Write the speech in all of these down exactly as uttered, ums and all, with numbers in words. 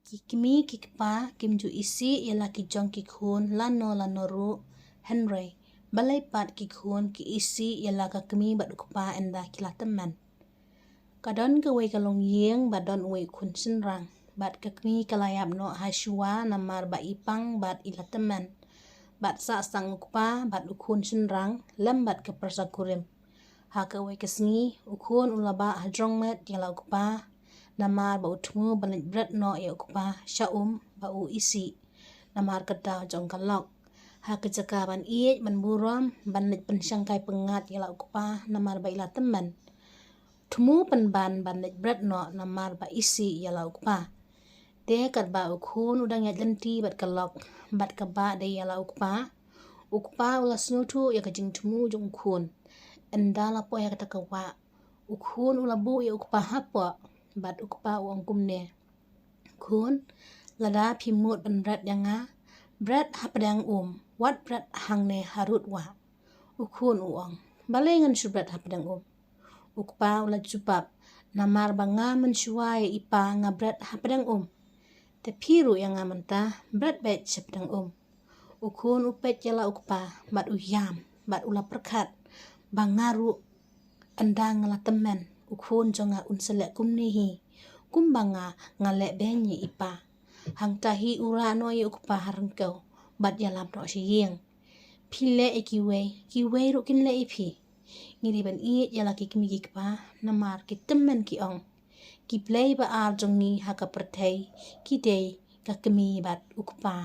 Ki kmie ki kpa kim ju isih ïa la ki jong ki khun lano lano ruh, hynrei balei pat ki khun ki isih ïa la ka kmie bad u kpa ynda ki la tymmen? Ka don kawei ka longïing bad don uwei u khun shynrang, bad ka kmie ka la ïap noh ha shuwa namar ba i pang bad i la tymmen. Bad sah sang u kpa bad u khun shynrang lem bad ka pyrsa kurim. Ha kawei ka sngi u khun u la bah hajrong met ïa la u kpa, namar ba u thmu ban leit bret noh ïa u kpa sha um ba u isih namar ka daw jong ka lok. Ha ka jaka ban ïeit ban burom ban leit pynshangkai pyngngad ïa la u kpa namar ba i la tymmen, thmu pynban ban leit bret noh namar ba isih ïa la u kpa. Te katba u khun u dang ïaid lynti bad ka lok bad kaba dei ïa la u kpa, u kpa u la sngewthuh ïa ka jingthmu jong u khun. Ynda la poi ha kata ka wah, u khun u la buh ïa u kpa hapoh bad u kpa u ong kumne: Khun, lada phi mut ban bret ïa nga, bret hapdeng um, wat bret hangne harud wah. U khun u ong: Balei ngan shu bret hapdeng um? U kpa u la jubab: Namar ba nga mynshuwa ïa i pa nga bret hapdeng um. Te phi ruh ïa nga mynta, bret beit shapdeng um. U khun u peit ïa la u kpa bad u ïam bad u la pyrkhat ba nga ruh ynda nga la tymmen u khun jong nga un sa leh kumne hi, kumba nga nga leh beiñ ïa i pa. Hangta hi u rah noh ïa u kpa ha ryngkew bad ïalam noh sha ïing. Phi leh ïa kiwei, kiwei ruh kin leh ïa phi. Ngi dei ban ïeit ïa la ki kmie ki kpa namar ki tymmen ki ong: Ki blei ba ar jong ngi ha ka pyrthei ki dei ka kmie bad u kpa.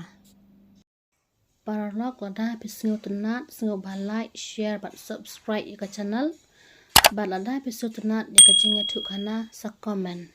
Paralok, lada phi sngewtynnat, sngewbha like, share bad subscribe ïa ka channel. Bad lada phi sngewtynnat ïa ka jingïathuhkhana, sa comment.